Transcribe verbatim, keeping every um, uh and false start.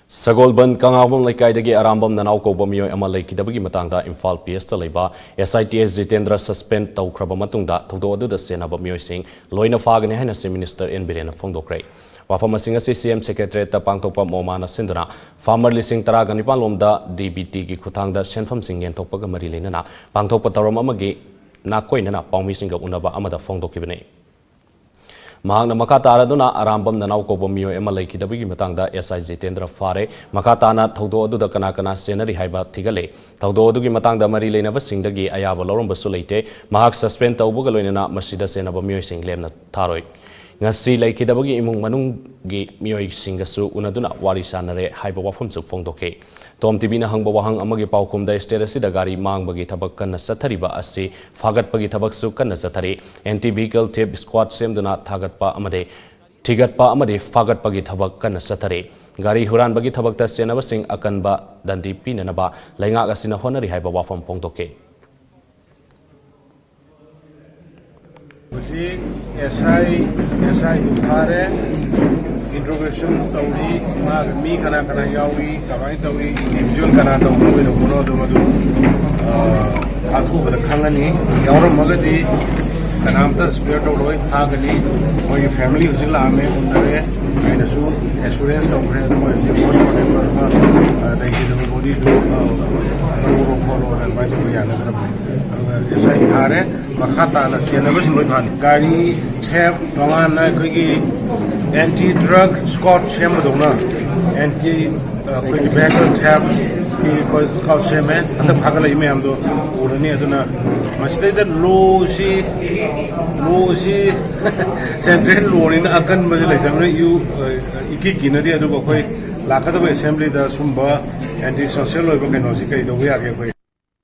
ꯁꯒꯣꯜꯕꯟ ꯀꯪꯂꯥꯕꯝ ꯂꯩꯀꯥꯏꯗꯒꯤ ꯑꯔꯥꯝꯕꯝ ꯅꯅꯥꯎ ꯀꯧꯕ ꯃꯤꯑꯣꯏ ꯑꯃ ꯂꯩꯈꯤꯗꯕꯒꯤ ꯃꯇꯥꯡꯗ ꯏꯝꯐꯥꯜ ꯄꯤ ꯑꯦꯁꯇ ꯂꯩꯕ ꯑꯦꯁ ꯑꯥꯏ ꯇꯤ ꯑꯦꯁ ꯖꯤꯇꯦꯟꯗ꯭ꯔ ꯁꯁꯄꯦꯟ ꯇꯧꯈ꯭ꯔꯕ ꯃꯇꯨꯡꯗ ꯊꯧꯗꯣꯛ ꯑꯗꯨꯗ ꯆꯦꯟꯅꯕ ꯃꯤꯑꯣꯏꯁꯤꯡ ꯂꯣꯏꯅ ꯐꯥꯒꯅꯤ ꯍꯥꯏꯅ ꯆꯤꯐ ꯃꯤꯅꯤꯁꯇꯔ ꯑꯦꯟ ꯕꯤꯔꯦꯟꯅ ꯐꯣꯡꯗꯣꯛꯈ꯭ꯔꯦ꯫ ꯋꯥꯐꯝ ꯑꯁꯤꯡ ꯑꯁꯤ ꯁꯤ ꯑꯦꯝ ꯁꯦꯀ꯭ꯔꯦꯇꯔꯤꯌꯦꯠꯇ ꯄꯥꯡꯊꯣꯛꯄ ꯃꯣꯃꯥꯅ ꯁꯤꯟꯗꯨꯅ ꯐꯥꯔꯃꯔ ꯂꯤꯁꯤꯡ ꯇꯔꯥꯒ ꯅꯤꯄꯥꯟ ꯂꯣꯝꯗ ꯗꯤ ꯕꯤ ꯇꯤꯒꯤ ꯈꯨꯠꯊꯥꯡꯗ ꯁꯦꯟꯐꯝꯁꯤꯡ ꯌꯦꯟꯊꯣꯛꯄꯒ ꯃꯔꯤ ꯂꯩꯅꯅ ꯄꯥꯡꯊꯣꯛꯄ ꯊꯧꯔꯝ ꯑꯃꯒꯤ ꯅꯥꯀꯣꯏꯅꯅ ꯄꯥꯎꯃꯤꯁꯤꯡꯒ ꯎꯅꯕ ꯑꯃꯗ ꯐꯣꯡꯗꯣꯛꯈꯤꯕꯅꯤ꯫ ꯃꯍꯥꯛꯅ ꯃꯈꯥ ꯇꯥꯔꯗꯨꯅ ꯑꯔꯥꯝꯕꯝ ꯅꯅꯥꯎ ꯀꯧꯕ ꯃꯤꯑꯣꯏ ꯑꯃ ꯂꯩꯈꯤꯗꯕꯒꯤ ꯃꯇꯥꯡꯗ ꯑꯦꯁ ꯑꯥꯏ ꯖꯤꯇꯦꯟꯗ꯭ꯔ ꯐꯥꯔꯦ꯫ ꯃꯈꯥ ꯇꯥꯅ ꯊꯧꯗꯣꯛ ꯑꯗꯨꯗ ꯀꯅꯥ ꯀꯅꯥ ꯆꯦꯟꯅꯔꯤ ꯍꯥꯏꯕ ꯊꯤꯒꯠꯂꯦ꯫ ꯊꯧꯗꯣꯛ ꯑꯗꯨꯒꯤ ꯃꯇꯥꯡꯗ ꯃꯔꯤ ꯂꯩꯅꯕꯁꯤꯡꯗꯒꯤ ꯑꯌꯥꯕ ꯂꯧꯔꯝꯕꯁꯨ ꯂꯩꯇꯦ꯫ ꯃꯍꯥꯛ ꯁꯁꯄꯦꯟ ꯇꯧꯕꯒ ꯂꯣꯏꯅꯅ ꯃꯁꯤꯗ ꯆꯦꯟꯅꯕ ꯃꯤꯑꯣꯏꯁꯤꯡ ꯂꯦꯝꯅ ꯊꯥꯔꯣꯏ꯫ ꯉꯁꯤ ꯂꯩꯈꯤꯗꯕꯒꯤ ꯏꯃꯨꯡ ꯃꯅꯨꯡꯒꯤ ꯃꯤꯑꯣꯏꯁꯤꯡꯒꯁꯨ ꯎꯅꯗꯨꯅ ꯋꯥꯔꯤ ꯁꯥꯟꯅꯔꯦ ꯍꯥꯏꯕ ꯋꯥꯐꯝꯁꯨ ꯐꯣꯡꯗꯣꯛꯈꯤ꯫ ꯇꯣꯝ ꯇꯤꯚꯤꯅ ꯍꯪꯕ ꯋꯥꯍꯪ ꯑꯃꯒꯤ ꯄꯥꯎꯈꯨꯝꯗ ꯁ꯭ꯇꯦꯠ ꯑꯁꯤꯗ ꯒꯥꯔꯤ ꯃꯥꯡꯕꯒꯤ ꯊꯕꯛ ꯀꯟꯅ ꯆꯠꯊꯔꯤꯕ ꯑꯁꯤ ꯐꯥꯒꯠꯄꯒꯤ ꯊꯕꯛꯁꯨ ꯀꯟꯅ ꯆꯠꯊꯔꯤ꯫ ꯑꯦꯟꯇꯤ ꯚꯤꯍꯤꯀꯜ ꯊꯦꯞ ꯁ꯭ꯀ꯭ꯋꯥꯗ ꯁꯦꯝꯗꯨꯅ ꯊꯥꯒꯠꯄ ꯑꯃꯗꯤ ꯊꯤꯒꯠꯄ ꯑꯃꯗꯤ ꯐꯥꯒꯠꯄꯒꯤ ꯊꯕꯛ ꯀꯟꯅ ꯆꯠꯊꯔꯤ꯫ ꯒꯥꯔꯤ ꯍꯨꯔꯥꯟꯕꯒꯤ ꯊꯕꯛꯇ ꯆꯦꯟꯅꯕꯁꯤꯡ ꯑꯀꯟꯕ ꯗꯟꯗꯤ ꯄꯤꯅꯅꯕ ꯂꯩꯉꯥꯛ ꯑꯁꯤꯅ ꯍꯣꯠꯅꯔꯤ ꯍꯥꯏꯕ ꯋꯥꯐꯝ ꯐꯣꯡꯗꯣꯛꯈꯤ꯫ ꯍꯧꯖꯤꯛ ꯑꯦꯁ ꯑꯥꯏ, ꯑꯦꯁ ꯑꯥꯏꯗꯨ ꯐꯥꯔꯦ, ꯏꯟꯇ꯭ꯔꯣꯒꯦꯁꯟ ꯇꯧꯔꯤ, ꯃꯥꯒ ꯃꯤ ꯀꯅꯥ ꯀꯅꯥ ꯌꯥꯎꯏ, ꯀꯃꯥꯏꯅ ꯇꯧꯏ, ꯏꯟꯗꯤꯕꯤꯖꯨꯋꯦꯜ ꯀꯅꯥ ꯇꯧꯕꯅꯣ ꯀꯩꯗꯧꯕꯅꯣ ꯑꯗꯨ ꯃꯗꯨ, ꯑ, ꯑꯊꯨꯕꯗ ꯈꯪꯉꯅꯤ꯫ ꯌꯥꯎꯔꯝꯃꯒꯗꯤ ꯀꯅꯥꯝꯇ ꯁ꯭ꯄꯦꯌꯔ ꯇꯧꯔꯣꯏ, ꯐꯥꯒꯅꯤ꯫ ꯃꯣꯏꯒꯤ ꯐꯦꯃꯤꯂꯤ ꯍꯧꯖꯤꯛ ꯂꯥꯛꯑꯝꯃꯦ, ꯎꯅꯔꯦ, ꯑꯩꯅꯁꯨ ꯑꯦꯛꯁꯄꯤꯔꯤꯌꯦꯟꯁ ꯇꯧꯈ꯭ꯔꯦ꯫ ꯑꯗꯨ ꯃꯣꯏ ꯍꯧꯖꯤꯛ ꯄꯣꯁꯃꯣꯔꯇꯦꯝ ꯇꯧꯔꯒ, ꯑ, ꯂꯩꯈꯤꯗꯕ ꯕꯣꯗꯤꯗꯨ, ꯑ, ꯂꯧꯔꯣ ꯈꯣꯠꯂꯣꯅ ꯑꯗꯨꯃꯥꯏꯅ ꯇꯧꯕ ꯌꯥꯅꯈ꯭ꯔꯕꯅꯤ꯫ ꯑꯗꯨꯒ ꯑꯦꯁ ꯑꯥꯏ ꯐꯥꯔꯦ, ꯃꯈꯥ ꯇꯥꯅ ꯆꯦꯟꯅꯕꯁꯤꯡ ꯂꯣꯏ ꯐꯥꯅꯤ꯫ ꯒꯥꯔꯤ ꯊꯦꯞ ꯇꯣꯉꯥꯟꯅ ꯑꯩꯈꯣꯏꯒꯤ ꯑꯦꯟꯇꯤ ꯗ꯭ꯔꯒ ꯁ꯭ꯀ꯭ꯋꯥꯗ ꯁꯦꯝꯕꯗꯧꯅ ꯑꯦꯟꯇꯤ, ꯑꯩꯈꯣꯏꯒꯤ ꯚꯦꯍꯤꯀꯜ ꯊꯦꯞꯀꯤ ꯑꯩꯈꯣꯏ ꯁ꯭ꯀ꯭ꯋꯥꯗ ꯁꯦꯝꯃꯦ꯫ ꯍꯟꯗꯛ ꯐꯥꯒꯠꯂꯛꯏ ꯃꯌꯥꯝꯗꯣ ꯎꯔꯅꯤ꯫ ꯑꯗꯨꯅ ꯃꯁꯤꯗꯩꯗ ꯂꯣꯁꯤ, ꯂꯣꯁꯤ ꯁꯦꯟꯇ꯭ꯔꯦꯜ ꯂꯣꯅꯤꯅ ꯑꯀꯟꯕꯁꯤ ꯂꯩꯇꯕꯅꯤꯅ ꯏꯌꯨ, ꯏꯀꯤ ꯀꯤꯅꯗꯦ꯫ ꯑꯗꯨꯕꯨ ꯑꯩꯈꯣꯏ ꯂꯥꯛꯀꯗꯕ ꯑꯦꯁꯦꯝꯕ꯭ꯂꯤꯗ ꯁꯨꯝꯕ ꯑꯦꯟꯇꯤ ꯁꯣꯁꯤꯌꯦꯜ ꯑꯣꯏꯕ ꯀꯩꯅꯣꯁꯤ ꯀꯩꯗꯧꯕ ꯌꯥꯒꯦ ꯑꯩꯈꯣꯏ